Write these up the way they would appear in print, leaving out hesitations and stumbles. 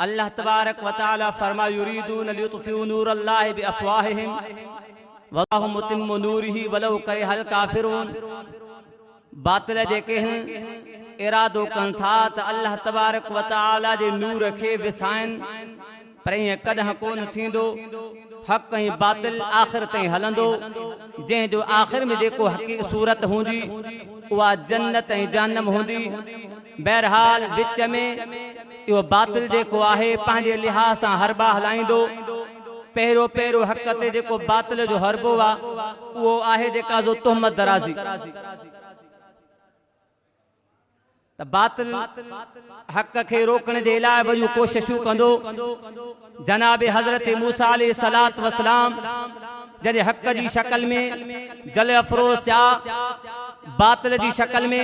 الله تبارڪ و تعالي فرمايو يريدون ليطفئوا نور الله بافواههم والله متم نوره ولو ڪره الڪافرون باطل جيڪي هن ارادو ڪن ٿا ته الله تبارڪ و تعالي جي نور کي وسائن پر ائين ڪڏهن ڪونه ٿيندو. حق ۽ باطل آخر تائين هلندو، جنهن جو آخر ۾ جيڪو حقيقي صورت هوندي، اها جنت ۽ جهنم هوندي. بهرحال وچ ۾ اهو باطل جيڪو آهي، پنهنجي لحاظ سان حربا هلائيندو. پهريون پهريون حق تي جيڪو باطل جو حربو آ، اهو آهي جيڪا سو تهمت درازي. ته باطل حق کي روڪڻ جي لاء وڏيون ڪوششون ڪندو. جناب حضرت موسيٰ عليه الصلوة والسلام جڏهن حق جي شڪل ۾ جل افروز ٿيا، باطل جي شڪل ۾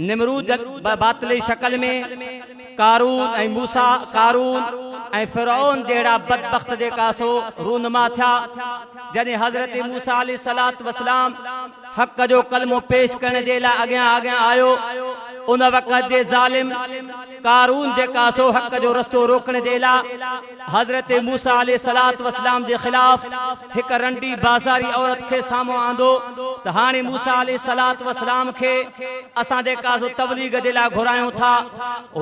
نمرود باطل جي شڪل ۾ قارون ۽ موسيٰ قارون ۽ فرعون جهڙا بدبخت جيڪا سو رونما ٿيا. جڏهن حضرت موسيٰ عليه الصلوة والسلام حق جو ڪلمو پيش ڪرڻ جي لاء اڳيان اڳيان آيو، ان وقت جي ظالم قارون جيڪا سو حق جو رستو روڪڻ جي لاء حضرت موسيٰ عليه الصلوة والسلام جي خلاف هڪ رنڊي بازاري عورت کي سامهون آندو ته هاڻي موسيٰ عليه الصلوة والسلام کي اسان جيڪا سو تبليغ جي لاء گهرايون ٿا،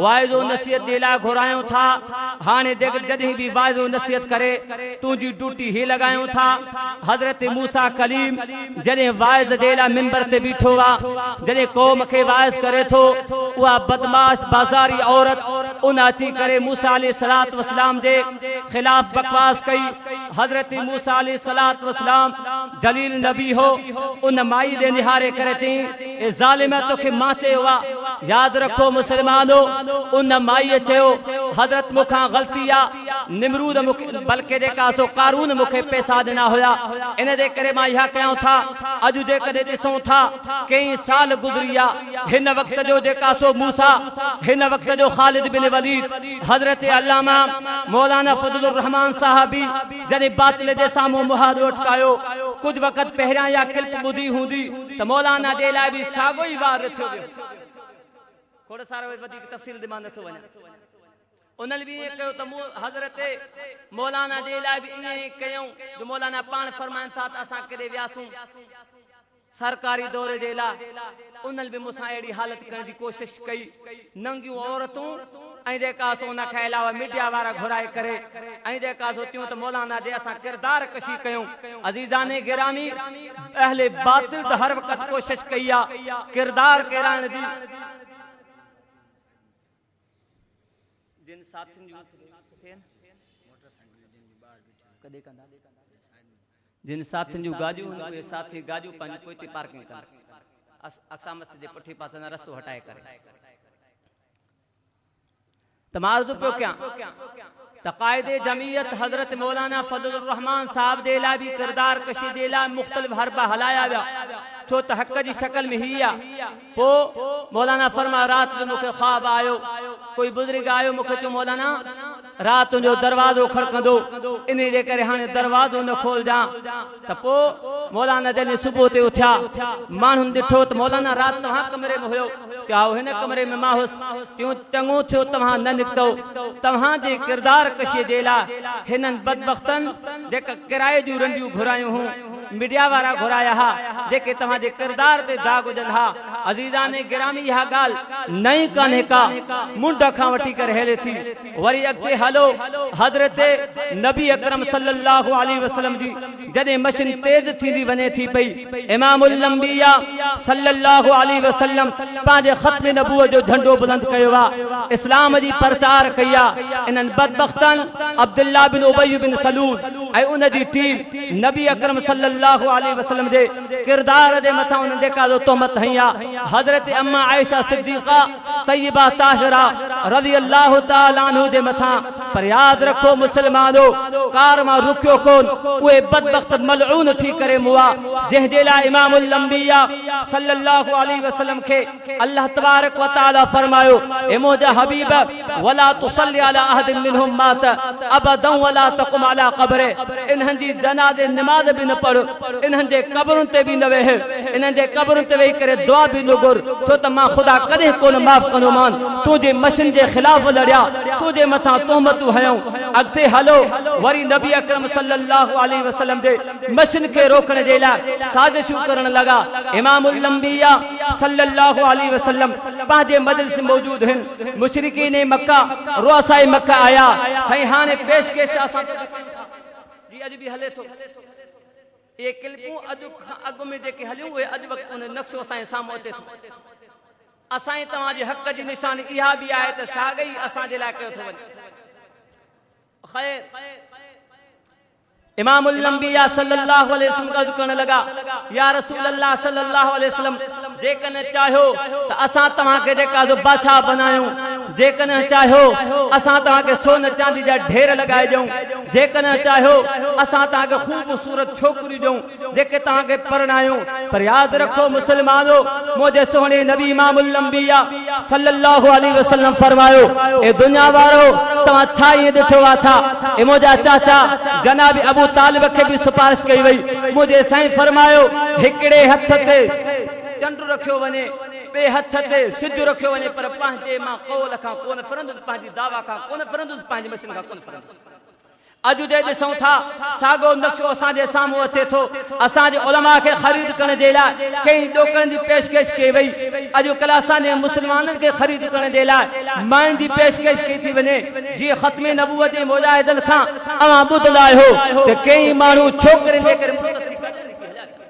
واعظ و نصيحت جي لاء گهرايون ٿا، هاڻي جڏهن به واعظ و نصيحت ڪري تنهنجي ڊوٽي هي لڳايون ٿا. حضرت موسيٰ ڪليم جڏهن واعظ جي لاء منبر تي بيٺو آ، جڏهن قوم کي واعظ ڪري ٿو، اها بدمعاش بازاري عورت ان اچي ڪري موسيٰ عليه الصلوة والسلام جي خلاف بڪواس ڪئي. حضرت موسيٰ عليه الصلوة والسلام جليل نبي هو، ان مائي ڏي نهاري ڪري چيائين، اي ظالم توکي مان چيو آ، ياد رکو مسلمانو! ان مائيء چيو، حضرت مون کان غلطي آ، نمرود مون کي بلڪه جيڪا سو قارون مون کي پئسا ڏنا هيا ان جي ڪري مان اها ڪيان ٿا اڄ جيڪڏهن ڏسون ٿا ڪئين سال گذري ويا هن وقت جو جيڪا سو موسيٰ هن وقت جو خالد بن وليد حضرت علامه مولانا فضل الرحمان صاحب به جڏهن باطل جي سامهون مهاڏو اٽڪايو ڪجهه وقت پهريان اها ڪلپ ٻڌي هوندي ته مولانا جي لاء به ساڳيو ئي وار رٿيو ويو. کوڙ سارو وڌيڪ تفصيل ڏي مان نٿو وڃان. انهن به ائين ڪيو ته مون حضرت مولانا جي لاء به ائين ئي ڪيائون جو مولانا پاڻ فرمائن ٿا ته اسان ڪيڏي وياسون سرڪاري دوري جي لاء انهن به مون سان اهڙي حالت ڪرڻ جي ڪوشش ڪئي ننگيون عورتون ۽ جيڪا سو ان کان علاوه ميڊيا وارا گهرائي ڪري ۽ جيڪا سو چيون ته مولانا جي اسان ڪردار ڪشي ڪيون عزيزان گرامي اهل باطل ته هر وقت ڪوشش ڪئي آ ڪردار ڪيرائڻ جي. جن ساٿين جون جن ساٿين جون گاڏيون هن اهي ساٿي گاڏيون پنهنجي پوئتي پارڪنگ ڪن اقصيٰ مسجد جي پٺي پاسي تان رستو هٽائي ڪري ته مان عرض پيو ڪيان ته قائد جمعيت حضرت مولانا فضل الرحمان صاحب جي لاء به ڪردار ڪشي جي لاء مختلف حربا هلايا ويا ڇو ته حق جي شڪل ۾ هي آ پوء مولانا فرمايو رات جو مون کي خواب آيو ڪوئي بزرگ آيو مون کي چيو مولانا رات تنهنجو دروازو کڙڪندو انهي جي ڪري هاڻي دروازو نه کولجان ته پوء مولانا جڏهن صبح تي اٿيا ماڻهن ڏٺو ته مولانا رات توهان ڪمري ۾ هيو چيو هائو هن ڪمري ۾ مان هوس چيو چڱو ٿيو توهان نه نڪتؤ توهان جي ڪردار ڪشي جي لاء هنن بدبختن جيڪا ڪرائي جون رنڊيون گهرايون هون ميڊيا وارا گهرايا ها جيڪي توهان جي ڪردار تي داغ وجهن ها. عزيزان گرامي اها ڳالهه نئين ڪانهي ڪا منڍ کان وٺي ڪري هلي ٿي. وري اڳتي هلو حضرت نبي اڪرم صلي الله عليه وسلم جي جڏهن مشن تيز ٿيندي وڃي ٿي پئي امام الانبياء صلي الله عليه وسلم پنهنجي ختم نبوت جو جهنڊو بلند ڪيو آ اسلام جي پرچار ڪئي آ انهن بدبختن عبدالله بن ابي بن سلول ۽ ان جي ٽيم نبي اڪرم صلي الله عليه وسلم جي ڪردار جي مٿان انهن جيڪا جو تهمت هنئي آ حضرت اما عائشه صديقه طيبه طاهره رضي الله تعالٰي عنه جي مٿان پر ياد رکو مسلمانو ڪار مان رڪيو ڪون اهي بدبخت ملعون ٿي ڪري مئا جنهن جي لاء امام الانبياء صلي الله عليه وسلم کي الله تبارڪ و تعالي فرمايو، اي منهنجا حبيب! ولا تصل علي احد منهم مات ابدا ولا تقم علي قبره انهن جي جنازي نماز به نه پڙهه، انهن جي قبرن تي به نه ويهه، انهن جي قبرن تي ويهي ڪري دعا به نه گهر، ڇو ته مان خدا ڪڏهن ڪونه معاف ڪندومان، تنهنجي مشن مشن جي خلاف لڙيا، تنهنجي مٿان تهمتون هنيائون. اڳتي هلو وري نبي اڪرم صلي الله عليه وسلم جي مشن کي روڪڻ جي لاء سازشون ڪرڻ لڳا. امام الانبياء صلي الله عليه وسلم پنهنجي مجلس ۾ موجود هن. مشرڪين مڪه، رؤساء مڪه آيا، سائين هاڻي پيش ڪيس اسان توکي ڪيون ٿا. جي اڄ به هلي ٿو. اهي ڪلپون اڄ کان اڳ ۾ جيڪي هليون اهي اڄ وقت ان جو نقشو اسان جي سامهون اچي ٿو. اسان ۽ توهان جي حق جي نشاني اها به آهي ته ساڳئي اسان جي لاء ڪيو ٿو وڃي. خير! امام الانبياء صلي الله عليه وسلم عرض ڪرڻ لڳا، يا رسول الله صلي الله عليه وسلم جيڪڏهن چاهيو ته اسان توهان کي جيڪا سو بادشاهه بنايون، جيڪڏهن چاهيو اسان توهان کي سون چاندي جا ڍير لڳائي ڏيون، جيڪڏهن چاهيو اسان توهان کي خوبصورت ڇوڪريون ڏيون، جيڪي توهان کي پرڻايون، پر ياد رکو مسلمانو! منهنجي سهڻي نبي امام الانبياء صلي الله عليه وسلم فرمايو، اي دنيا وارو! توهان ڇا ائين ڏٺو آ ڇا؟ اي منهنجا چاچا! جناب ابو طالب کي به سفارش ڪئي وئي، منهنجي سائين فرمايو، هڪڙي هٿ تي چنڊ رکيو وڃي، ٻئي هٿ تي سج رکيو وڃي، پر پنهنجي مان قول کان ڪونه ڦرندس، پنهنجي دعويٰ کان ڪونه ڦرندس، پنهنجي مشن کان ڪونه ڦرندس. اڄ جي ڏسون ٿا ساڳو نقشو اسان جي سامهون اچي ٿو. اسان جي علماء کي خريد ڪرڻ جي لاء ڪئين ڏوڪڙن جي پيشڪش ڪئي وئي. اڄ ڪلهه اسان جي مسلمانن کي خريد ڪرڻ جي لاء ماين جي پيشڪش ڪئي ٿي وڃي. جيئن ختم نبوت جي مجاهدن کان اوهان ٻڌندا آهيو ته ڪئين ماڻهو ڇوڪرين جي ڪري مرتد ٿي ڪري نڪري هليا ويا.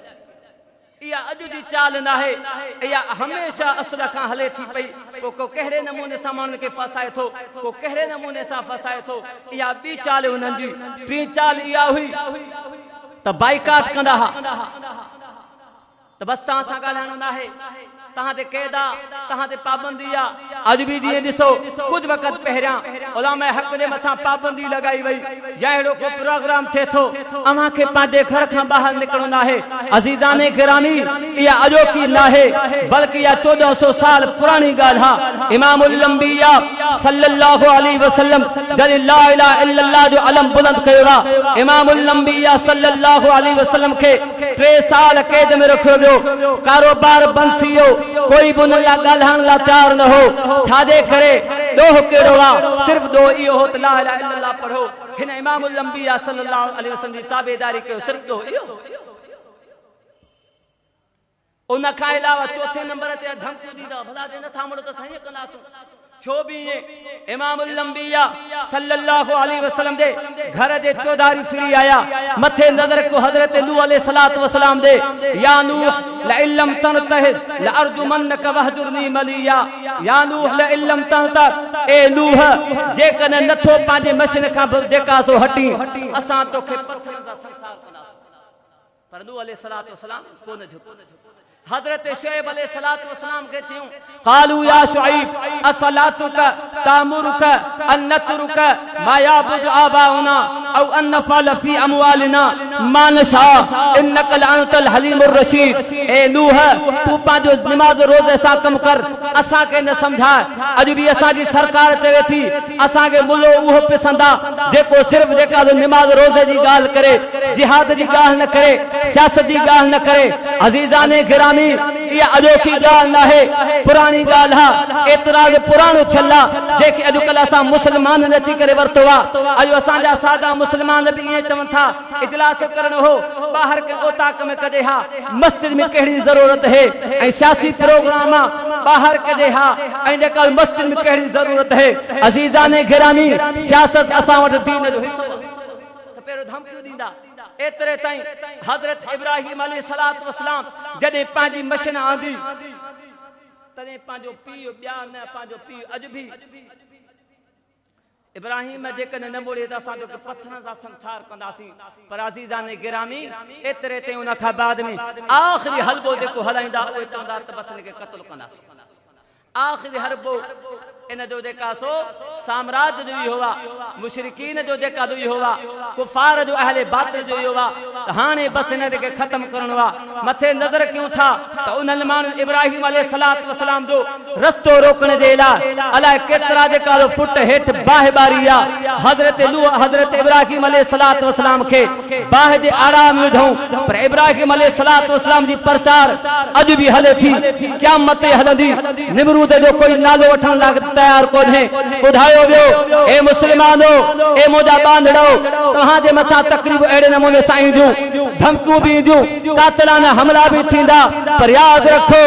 اها اڄ جي چال ناهي، اها هميشه اصل کان هلي ٿي پئي. پوء ڪو ڪهڙي نموني سان ماڻهن کي ڦاسائي ٿو، ڪو ڪهڙي نموني سان ڦاسائي ٿو، اها ٻي چال انهن جي. ٽين چال اها هئي ته بائيڪاٽ ڪندا ها ته بس توهان سان ڳالهائڻو ناهي. توهان تي قيد آ، توهان تي پابندي آ. اڄ به جيئن ڏسو ڪجهه وقت پهريان علماء حق جي مٿان پابندي لڳائي وئي يا اهڙو ڪو پروگرام ٿئي ٿو اوهان کي پنهنجي گهر کان ٻاهر نڪرڻو ناهي. عزيزان گرامي اها اڄوڪي ناهي بلڪ اها 1400 سال پراڻي ڳالهه آ. امام الانبياء صلي الله عليه وسلم جڏهن لا اله الا الله جو علم بلند ڪيو آ، امام الانبياء صلي الله عليه وسلم کي ٽي سال قيد ۾ رکيو ويو، ڪاروبار بند ٿي ويو، ڪوئي به انهن لاء ڳالهائڻ لاء تيار نه هو، ڇا جي ڪري؟ ڏوهه ڪهڙو آ؟ صرف ڏوهه اهو هو ته لا اله الا الله پڙهو، هن امام الانبياء صلي الله عليه وسلم جي تابعداري ڪيو، صرف ڏوهه اهو هو. ان کان علاوه چوٿين نمبر تي ڌمڪيون ڏيندا هئا، ڀلا جي نٿا مڙو ته اسان ائين ڪنداسون. ٿيو به ائين، امام الانبياء صلي الله عليه وسلم جي گهر جي چوڌاري ڦري آيا، مٿي نظر ڪيو حضرت نوح عليه الصلوة والسلام ڏي، يا نوح لئن لم تنته لارجمنک واهجرني مليا، يا نوح لئن لم تنته، اي نوح جيڪڏهن نٿو پنهنجي مشن کان جيڪا سو هٽين، اسان توکي پٿرن سان سنگسار ڪنداسون. پر نوح عليه الصلوة والسلام ڪونه جهڪيو. حضرت شعيب عليه الصلوة والسلام کي ٿيون، قالوا يا شعيب اصلاتک تامرک ان نترک ما يعبد آباؤنا او ان نفعل في اموالنا ما نشاء انک لانت الحليم الرشيد اي نوح تون پنهنجو نماز روزي سان ڪم ڪر اسان کي نه سمجهاء اڄ به اسان جي سرڪار چوي ٿي اسان کي ملو اهو پسند آ جيڪو صرف جيڪا سو نماز روزي جي ڳالهه ڪري، جهاد جي ڳالهه نه ڪري، سياست جي ڳالهه نه ڪري. عزيزان گرامي اها اڄوڪي ڳالهه ناهي، پراڻي ڳالهه آ، اعتراض پراڻو ٿيل آ، جنهن کي اڄڪلهه اسان مسلمانن اچي ڪري ورتو آ. اڄ اسان جا سادا مسلمان به ائين چون ٿا، اجلاس ڪرڻو هو، ٻاهر ڪنهن اوطاق ۾ ڪجي ها، مسجد ۾ ڪهڙي ضرورت هي ۽ سياسي پروگرام آ، ٻاهر ڪجي ها ۽ جيڪا مسجد ۾ ڪهڙي ضرورت هي. عزيزان گرامي سياست اسان وٽ دين جو حصو آ ته پهريون ڌمڪيون ڏيندا. ايتري تائين حضرت ابراهيم عليه الصلوة والسلام جڏهن پنهنجي مشن آندي تڏهن پنهنجو پيء ٻيا نه پنهنجو پيء اڄ به ابراهيم جيڪڏهن نه مڙي ته اسان توکي پٿرن سان سنگسار ڪنداسين پر عزيزان گرامي ايتري تائين ان کان بعد ۾ آخري حلبو جيڪو هلائيندا اهي چوندا ته بس ان کي قتل ڪنداسين آخري حربو ان جو جيڪا سو سامراج جو اهو آ مشرڪين جو جيڪا جو اهو آ ڪفار جو اهل باطل جو اهو آ ته هاڻي بس ان کي ختم ڪرڻو آ مٿي نظر ڪيون ٿا ته انهن ماڻهن ابراهيم عليه الصلوة والسلام جو رستو روڪڻ جي لاء الائي ڪيترا جيڪا فٽ هيٺ باهه ٻاري آ حضرت نوح حضرت ابراهيم عليه الصلوة والسلام کي باهه جي آڙاهه ۾ وڌائون پر ابراهيم عليه الصلوة والسلام جي پرچار اڄ به هلي ٿي قيامت تائين هلندي نمرود جو ڪوئي نالو وٺڻ لاء तयार कोन्हे। ॿुधायो वियो, ए मुस्लमानो, ए मुंहिंजा ॿांधड़ो, तव्हांजे मथां तकलीफ़ अहिड़े नमूने सां ईंदियूं, धमकियूं बि ईंदियूं, कातिलाना हमला बि थींदा, पर यादि रखो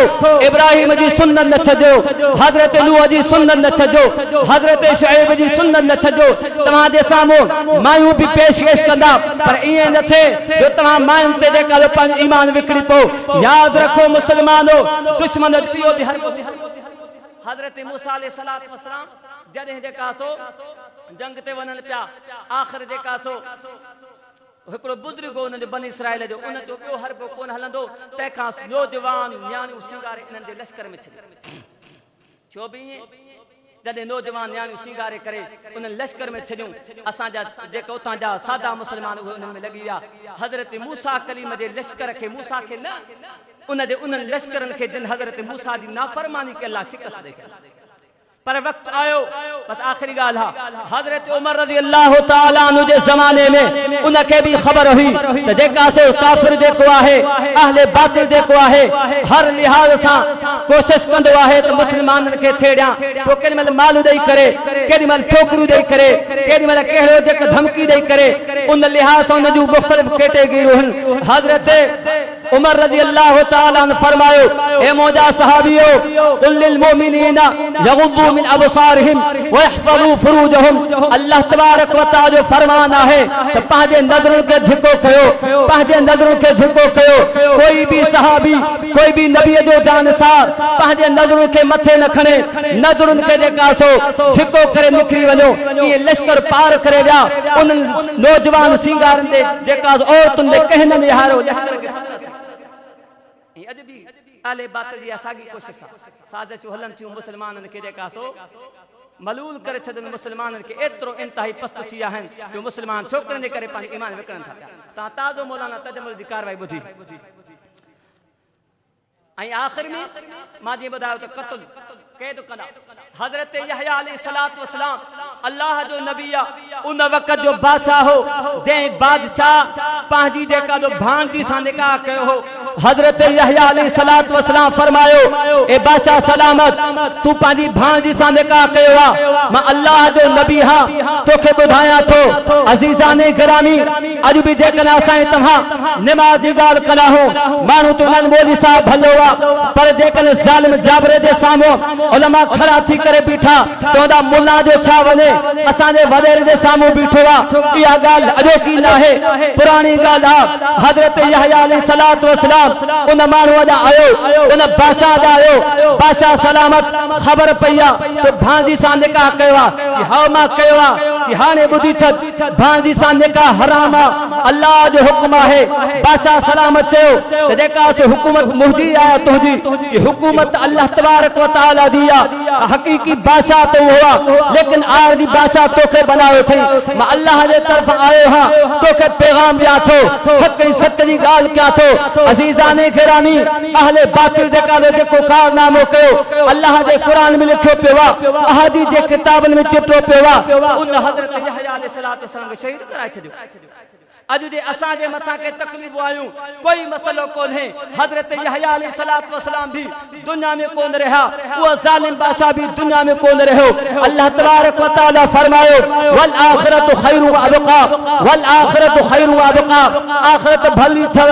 इब्राहिम जी सुन्नत न छॾियो, हज़रत नूह जी सुन्नत न छॾियो, हज़रत शुएब जी सुन्नत न छॾियो। तव्हांजे साम्हूं मायूं बि पेशकश कंदा, पर ईअं न थिए जो तव्हां मायुनि ते जेका पंहिंजो ईमान विकिणी पओ। यादि रखो मुस्लमानो, दुश्मन इहो बि हज़रत मूसा अलैहि सलाम जॾहिं जेका सो जंग ते वञनि पिया, आख़िर जेका सो हिकिड़ो बुज़ुर्ग हो हुनजो बनी इसराइल जो, उन जो ॿियो हरबो कोन हलंदो, तंहिंखां नौजवान नियाणियूं सिंगारे इन्हनि जे लश्कर में छॾियो। छो बि ईअं जॾहिं नौजवान नियाणियूं सिंगारे करे उन्हनि लश्कर में छॾियूं, असांजा जेका उतां जा सादा मुस्लमान उहे उन्हनि में लॻी विया। हज़रत मूसा कलीम जे लश्कर खे, मूसा खे न, उनजे उन्हनि लश्करनि खे जिन हज़रत मूसा जी नाफ़रमानी खे अलाह शिकस्त ॾेखारी। पर वक़्तु आयो, बसि आख़िरी ॻाल्हि आहे, हज़रत उमर रज़ी अल्लाह तआला अन्हु जे ज़माने में उनखे बि ख़बर हुई त जेका सो काफ़िर जेको आहे, अहले बातिल जेको आहे, हर लिहाज़ सां कोशिश कंदो आहे त मुस्लमाननि खे छेड़ियां, पोइ केॾी महिल माल ॾेई करे, केॾी महिल छोकिरियूं ॾेई करे, केॾी महिल कहिड़ो जेको धमकी ॾेई करे, उन लिहाज़ सां उन जूं मुख़्तलिफ़ कैटेगरियूं आहिनि। हज़रत उमर रज़ी अल्लाह तआला अन्हु फरमायो, ए मुंहिंजा सहाबियो, कुल लिल मुमिनीना यगुद्दू मिन अबसारिहिम वयहफ़ज़ू फुरूजहुम। अल्लाह तबारक व तआला जो फरमान आहे त पंहिंजे नज़रुनि खे झिको कयो, पंहिंजे नज़रुनि खे झिको कयो। कोई बि सहाबी, कोई बि नबीअ जो जानसार पंहिंजे नज़रुनि खे मथे न खणे, नज़रुनि खे जेका सो झिको करे निकिरी वञो। ईअं लश्कर पार करे विया, उन्हनि नौजवान सिंगारनि ते जेका औरतुनि ते कंहिं न निहारियो, लश्कर खे। अॼु बि अहले बातिल जी साॻी कोशिश आहे, साज़िशूं हलनि थियूं मुस्लमाननि खे जेका सो मलूल करे छॾनि, मुस्लमाननि खे एतिरो इंतिहाई पस्त थी विया आहिनि जो मुस्लमान छोकिरनि जे करे पंहिंजो ईमान विकिणनि था पिया। तव्हां ताज़ो मौलाना तजमुल जी कार्रवाई ॿुधी। ऐं आख़िर में मां जीअं ॿुधायो त क़तल क़ैद कंदा। हज़रत यहया अलैहि सलात वसलाम अल्लाह जो नबी आहे, उन वक़्त जो बादशाह हो, जंहिं बादशाह पंहिंजी जेका जो भांजी सां निकाह कयो हो। हज़रत यहया अलैहि सलात वसलाम फरमायो, ए बादशाह सलामत, तूं पंहिंजी भांजी सां निकाह कयो आहे, मां अल्लाह जो नबी आहियां, तोखे ॿुधायां थो। अज़ीज़ाने गिरामी, अॼु बि जेकॾहिं असां तव्हां निमाज़ जी ॻाल्हि कंदा आहियूं, माण्हू त उन्हनि मौलवी साहिबु भलो आहे, पर जेकॾहिं ज़ालिम जाबरे जे साम्हूं उलमा खड़ा थी करे बीठा, चवंदा मुला जो छा वञे, असांजे वॾेरे जे साम्हूं बीठो आहे। इहा ॻाल्हि अॼोकी न आहे, पुराणी ॻाल्हि आहे। हज़रत यहया अलैहि सलात वसलाम उन माण्हूअ ॾांहुं आयो, उन बादशाह ॾांहुं आयो। बादशाह सलामत ख़बर पई आहे त भांजी सां निकाह कयो आहे। हा मां कयो आहे। हाणे ॿुधी छॾ, भांजी सां निकाह हराम आहे, अल्लाह जो हुकुम आहे। बादशाह सलामत चयो त जेका हुकूमत मुंहिंजी आहे तुंहिंजी, हुकूमत अल्लाह तबारक व तआला जी आहे, हक़ीक़ी बादशाह त उहो आहे, लेकिन आरज़ी बादशाह तोखे बनायो अथई, मां अल्लाह जे तरफ़ आयो आहियां, तोखे पैगाम ॾियां थो, हक़ ऐं सच जी ॻाल्हि कयां थो। अज़ीज़ाने गिरामी, अहले बातिल जेका जेको कारनामो कयो, अल्लाह जे क़ुरान में लिखियो पियो आहे, अहादीस जे किताबनि में चिटो पियो आहे, उन हज़रत यहया अलैहि सलात वसलाम खे शहीद कराए छॾियो। अॼु जे असांजे मथां के तकलीफ़ूं आयूं, कोई मसइलो कोन्हे। हज़रत यहया अलैहि सलात वसलाम भी दुनिया में कोन रहिया, उहो ज़ालिम बादशाह भी दुनिया में कोन रहियो। अल्लाह तबारक व तआला फरमायो, वल आखिरतु खैरु व अबका, वल आखिरतु खैरु व अबका। आखिरत भली अथव,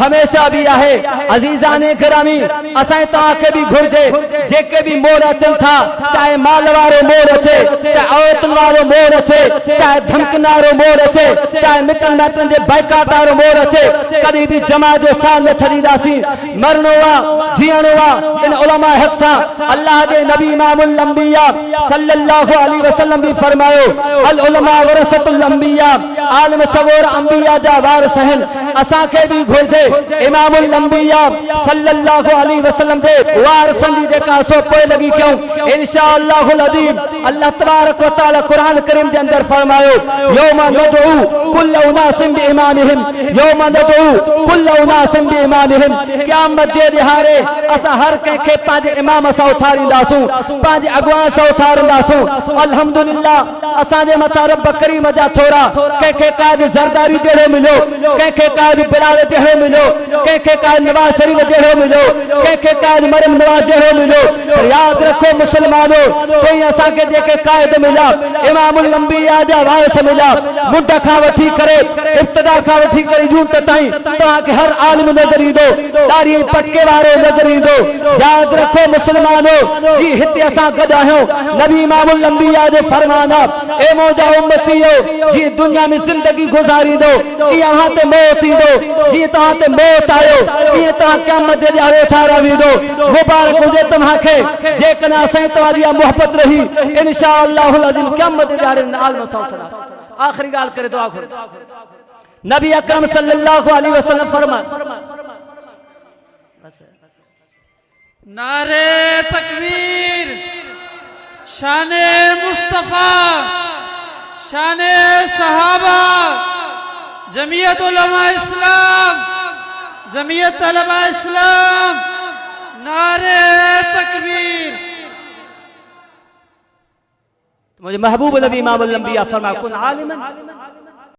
हमेशा भी आहे। अज़ीज़ाने गिरामी, असां तव्हांखे बि घुर्जे जेके बि मोड़ अचनि था, चाहे माल वारो मोड़ अचे, चाहे औरतुनि वारो मोड़ अचे, चाहे धमकियुनि वारो मोड़ अचे, चाहे मिटनि माइटनि जे बाइकाट वारो मोड़ अचे, कॾहिं बि जमात जो साथ न छॾींदासीं। मरणो आहे, जीअणो आहे इन उलमा हक़ सां। अल्लाह जे नबी इमामुल अंबिया सल्लल्लाहु अलैहि वसल्लम बि फरमायो, अल उलमा वरसतुल अंबिया, आलिम सगोर अंबिया जा वारिस आहिनि। असांखे बि घुर्जे इमामुल अंबिया सल्लल्लाहु अलैहि वसल्लम जे वारिसनि जी जेका सो पोइ लॻी कयूं इंशाअल्लाहुल अज़ीम। अल्लाह तबारक व तआला क़ुरान करीम जे अंदरि फरमायो, यौम नदऊ कुल उनासिम बिइमामिहिम, यौम नदऊ कुल उनासिम बिइमामिहिम। क़यामत जे ॾिहाड़े असां हर कंहिंखे पंहिंजे इमाम सां उथारींदासूं, पंहिंजे अॻवान सां उथारींदासूं। अल्हम्दुलिल्लाह असांजे मथां रब करीम जा थोरा, कंहिंखे काद ज़रदारी जहिड़ो मिलियो, कंहिंखे قائد بلاول جهڙو مليو، ڪنهن کي قائد نواز شريف جهڙو مليو، ڪنهن کي قائد مريم نواز جهڙو مليو، پر ياد رکو مسلمانو توهين اسان کي جيڪي قائد مليا، امام الانبياء جا وارث مليا، منڍ کان وٺي ڪري ابتدا کان وٺي ڪري يونت تائين توهان کي هر عالم نظر ايندو، ڏاڙهي ۽ پٽڪي وارو نظر ايندو. ياد رکو مسلمانو جي هتي اسان گڏ آهيون، نبي امام الانبياء جو فرمان آ، اي منهنجا امتيو! جيئن دنيا ۾ زندگي گذاريندو، ايئن اوهان تي موت ايندو، جيئن توهان تي موت آيو، ايئن توهان قيامت جي ڏهاڙي اٿاريا ويندو. مبارڪ هجي توهان کي، جيڪڏهن اسان ۽ توهان جي اها محبت رهي، ان شاء الله العظيم قيامت جي ڏهاڙي هن عالم سان اٿنداسين. آخري ڳالهه ڪري دعا گهرون. نبي اڪرم صلي الله عليه وسلم فرمايو. نعري تڪبير شان مصطفيٰ شان صحابه جمعيت علماء اسلام جمعيت طلبه اسلام نعري تڪبير. منهنجي محبوب نبي امام الانبياء فرمايو ڪن عالما